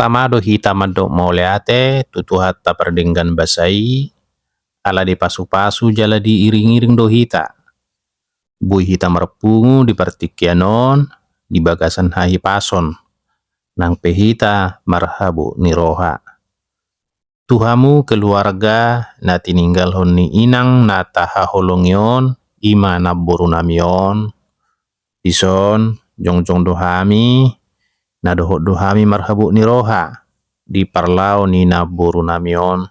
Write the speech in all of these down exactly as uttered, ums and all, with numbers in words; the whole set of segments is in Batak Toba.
Tama do hita mandok mauliate tu Tuhanta pardenggan basa i, ala dipasupasu jala diiringiring do hita. Boi hita marpungu di partingkian on di bagasan hahipason, nang pe hita marhabot ni roha. Tu hamu keluarga na tininggalhon ni inang na tahaholongi on, i ma namborunami on, dison jongjong do hami, na dohot do hami marhabot ni roha di parlao ni namborunami on.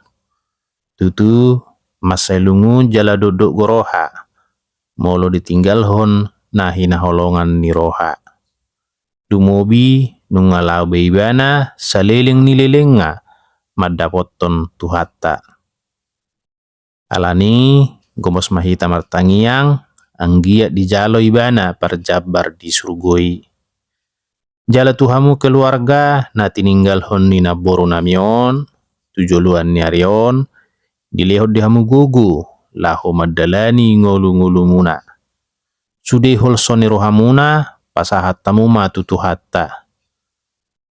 Tutu, mansai lungun jala dokdok do roha molo ditinggalhon na hinaholongan ni roha. Dumobi nunga laho be ibana saleleng ni lelengna mandapothon Tuhanta. Alani, gomos ma hita martangiang, anggiat dijalo ibana parjambar di surgo i. Jala tu hamu keluarga na tininggalhon ni namborunami on tu joloan ni ari on, dilehon di hamu gogo laho mandalani ngolungolumuna. Sude holso ni rohamuna pasahat hamu ma tu Tuhanta.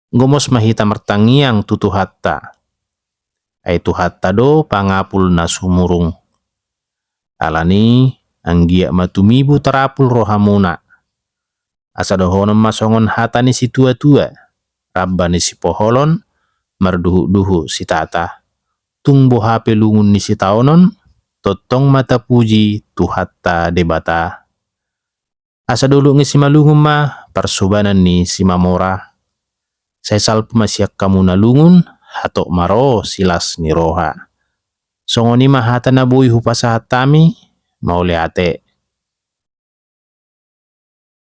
Gomos ma hita martangiang tu Tuhanta. Ai Tuhanta do pangapul na sumurung. Alani, anggiat ma tumibu tarapul rohamuna. Asa dohonon ma songon hata ni situatua, ramba ni sipoholon, marduhutduhut sitata. Tung boha pe lungun ni sitaonon, tongtong ma tapuji Tuhanta Debata. Asa dolok ni simalungun ma parsobanan ni simamora. Sai salpu ma sian hamu na lungun, hatop ma ro silas ni roha. Songon i ma hata na boi hupasahat hami, mauliate.